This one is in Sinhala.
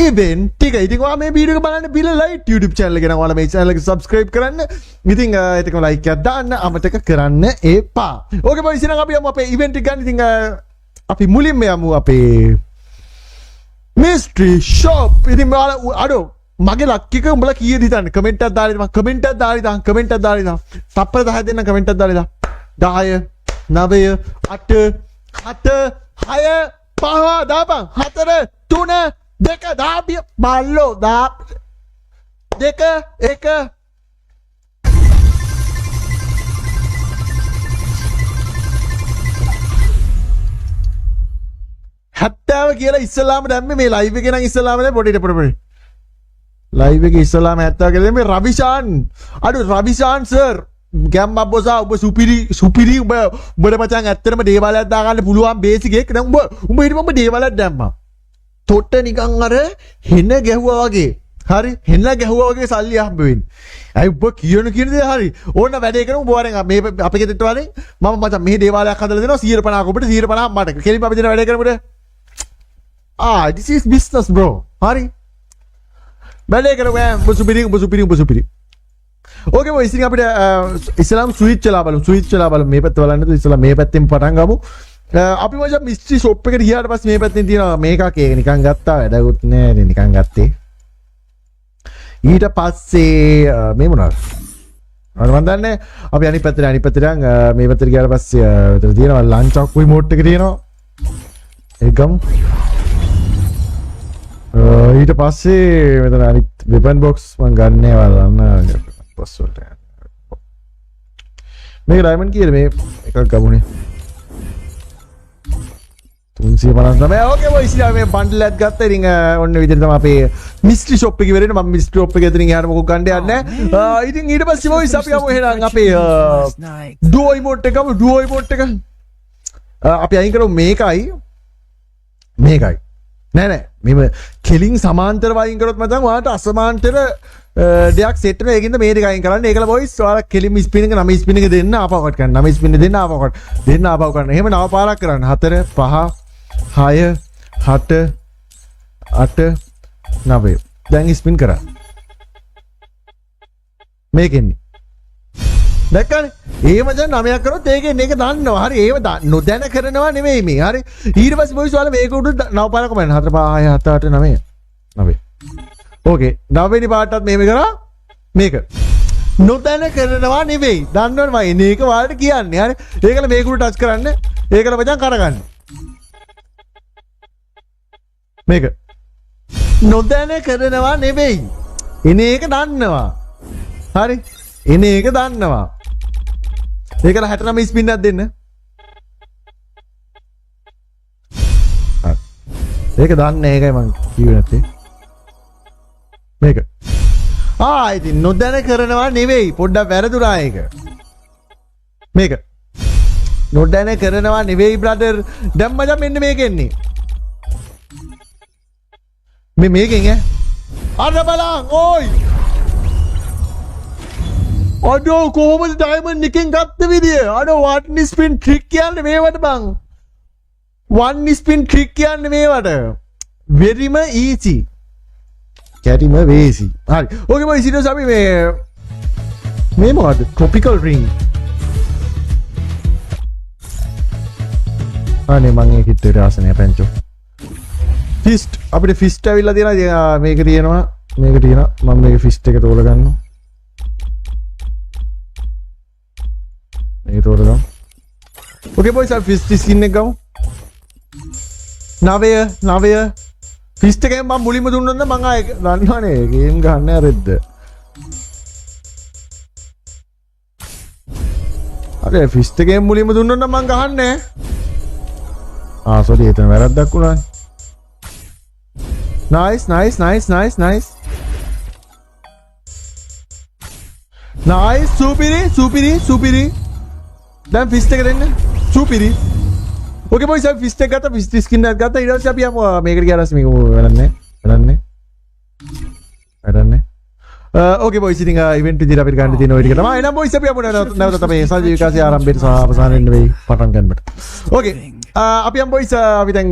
ඉවෙන්ට් ටික. ඉතින් ඔයා මේ වීඩියෝ එක බලන්න බිල ලයිට් YouTube channel එක නම් ඔයාලා මේ channel එක subscribe කරන්න. ඉතින් ඒත් එක්කම like එකක් දාන්න අමතක කරන්න එපා. ඕකේ බොයිස්, එහෙනම් අපි යමු අපේ ඉවෙන්ට් එක ගන්න. ඉතින් අපි මුලින්ම යමු අපේ මිස්ට්‍රි ෂොප්. ඉතින් ඔයාලා අඩෝ මගේ ලක් එක උඹලා කීයද හිතන්නේ? කමෙන්ට් එකක් දාලා ඉතින් කමෙන්ට් එකක් දාලා ඉතින් කමෙන්ට් එකක් දාලා ඉතින් තප්පර 10 දෙන්න කමෙන්ට් එකක් දාලා ඉතින් 10 9 8 7 6 5 දාපන් 4 3 2 දාපිය බල්ලෝ දා 2 1 70 කියලා ඉස්සලාම දැම්මේ මේ ලයිව් එකේ නම් ඉස්සලාම දැන් පොඩි පොඩි පොඩි ලයිව් එකේ ඉස්සලාම 70 කියලා දැම්මේ රවිශාන්. අඩු රවිශාන් සර් ගැම්මක් බොසා ඔබ සුපිරි සුපිරි උඹ උඹට මචං ඇත්තටම දේවාලයක් දාගන්න පුළුවන් බේසික් එක. දැන් උඹ උඹ ඊට උඹ දේවාලයක් දැම්මා. තොට්ට නිකන් අර හෙන ගැහුවා වගේ. හරි හෙන ගැහුවා වගේ සල්ලි හම්බ වෙන්නේ. ඇයි උඹ කියන කියන දේ හරි. ඕන්න වැඩේ කරමු උඹ වරෙන් මේ අපේ ගෙදරට වරෙන් මම මචං මෙහි දේවාලයක් හදලා දෙනවා 150ක් ඔබට 150ක් මට. කෙලින්ම අපි දෙන වැඩේ කරමුද? ආ, this is business bro. හරි. වැඩේ කරමු ඈ. උඹ සුපිරි උඹ සුපිරි උඹ සුපිරි. ඕකේ බොයි, ඉතින් අපිට ඉස්සලාම ස්විච් වෙලා බලමු. ස්විච් වෙලා බලමු. මේ පැත්ත බලන්න නේද? ඉස්සලා මේ පැත්තෙන් පටන් ගමු. අපි මචං මිස්ට්‍රි ෂොප් එකට ගියාට පස්සේ මේ පැත්තෙන් තියෙනවා මේකක්. ඒක නිකන් ගත්තා වැඩකුත් නෑ නේ නිකන් ගත්තේ. ඊට පස්සේ මේ මොනවද? අර මන් දන්නේ අපි අනිත් පැත්තට අනිත් පැත්තට යන්. මේ පැත්තට ගියාට පස්සේ මෙතන තියෙනවා ලන්ච් අක්කු රිමෝට් එක තියෙනවා. ඒක ගමු. ඊට පස්සේ මෙතන අනිත් වෙපන් බොක්ස් මං ගන්නෑ බලන්න බොස් වලට යන්න. මේක ඩයමන්ඩ් කියලා මේ එකක් ගමුනේ. 359. ඕකේ බොයිස්, ඉතින් මේ බන්ඩල් එකක් ගත්තා. ඉතින් ඔන්න විදිහට තමයි අපේ මිස්ට්‍රි ෂොප් එක ඉවර වෙන්නේ. මම මිස්ට්‍රි ෂොප් එක එතනින් එහාට මොකක් ගන්න යන්නේ නැහැ. ඉතින් ඊට පස්සේ බොයිස් අපි යමු එහෙනම් අපේ ඩුවෝ ඉමෝට් එක ගමු. ඩුවෝ ඉමෝට් එක. අපි අයින් කරමු මේකයි මේකයි. නෑ නෑ මෙහෙම කෙලින් සමාන්තරව අයින් කරොත් මචං ඔයාලට අසමාන්තර දෙයක් සෙට් වෙනවා. ඒකින්ද මේ දෙක අයින් කරන්න. ඒකල බොයිස් ඔයාලා කෙලින්ම ස්පින් එක නම ස්පින් එක දෙන්න ආපහු කට් කරන්න. නම ස්පින් එක දෙන්න ආපහු කට් දෙන්න ආපහු කරන්න. එහෙම නව පාරක් කරන්න. 4 5 6 7 8 9. දැන් ස්පින් කරන්න. මේකෙන්නේ. දැක්කනේ? ඒ මචං නවයක් කරොත් ඒකෙන් ඒක දන්නවා. හරි ඒව නොදැන කරනවා නෙමෙයි මේ. හරි. ඊට පස්සේ බොයිස් ඔයාලා මේක උඩ නව පාරක් බලන්න. 4 5 6 7 8 9. 9. ඕකේ. නවවෙනි පාටත් මෙහෙම කරා. මේක. නොදැන කරනවා නෙවෙයි. දන්නවනේ මම එන එක ඔයාලට කියන්නේ. හරි. ඒකල මේක උඩ ටච් කරන්න. ඒකල මචං කරගන්න. මේක. නොදැන කරනවා නෙවෙයි. එන එක දන්නවා. හරි. එන එක දන්නවා. ඒකල 69 ස්පින් එකක් දෙන්න. හරි. ඒක දන්නේ ඒකයි මං කිව්වේ නැත්තේ. මේක. ආ ඉතින් නොදැන කරනවා නෙවෙයි. පොඩ්ඩක් වැරදුනා ඒක. මේක. නොදැන කරනවා නෙවෙයි බ්‍රදර්. දැන් මචං මෙන්න මේක එන්නේ. මේ මේකෙන් ඈ. අර බලන් ඕයි. අඩෝ කොහොමද ඩයමන්ඩ් එකෙන් ගත්ත විදිය? අඩෝ වන් ස්පින් ට්‍රික් කියන්නේ මේවට බං. වන් ස්පින් ට්‍රික් කියන්නේ මේවට. වෙරිම ඊසි. කැටිම වේසි. හරි. ඕකේ බොයිස් ඊට පස්සේ අපි මේ මේ මොකද්ද? Tropical ring. අනේ මං ඒක හිතුවේ ආස නෑ පැංචෝ. ෆිස්ට් අපිට ෆිස්ට් ඇවිල්ලා තියෙනවා. ඉතින් මේක තියෙනවා. මේක තියෙනවා. මම මේක ෆිස්ට් එක තෝරගන්නවා. මේක තෝරගමු. ඕකේ බොයිස් අපි ෆිස්ට් ස්කින් එක ගමු. 9 9 ෆිස්ට් එකෙන් මම මුලින්ම දුන්නොත් නම් මං ආයේ දන්නවනේ ගේම් ගහන්න ඇරෙද්ද. අර ෆිස්ට් එකෙන් මුලින්ම දුන්නොත් නම් මං ගහන්නේ. ආ සෝරි එතන වැරද්දක් වුණානේ. Nice nice nice nice nice. Nice සුපිරි සුපිරි සුපිරි. දැන් ෆිස්ට් එක දෙන්න. සුපිරි. ඕකේ බොයිස් අපි ෆිස්ට් එක ගත්තා ෆිස්ට් ස්කින් එකක් ගත්තා. ඊට පස්සේ අපි යමු මේකට ගියාට පස්සේ මේක වැඩක් නෑ. වැඩක් නෑ. වැඩක් නෑ. ඕකේ බොයිස් ඉතින් ඉවෙන්ට් විදිහට අපිට ගන්න තියෙන ඔය ටික තමයි. එහෙනම් බොයිස් අපි යමු නැවතත් අපේ සජීව විකාශය ආරම්භයට සහ අවසාන වෙන්න වෙයි පටන් ගන්නට. ඕකේ. අපි යමු බොයිස් අපි දැන්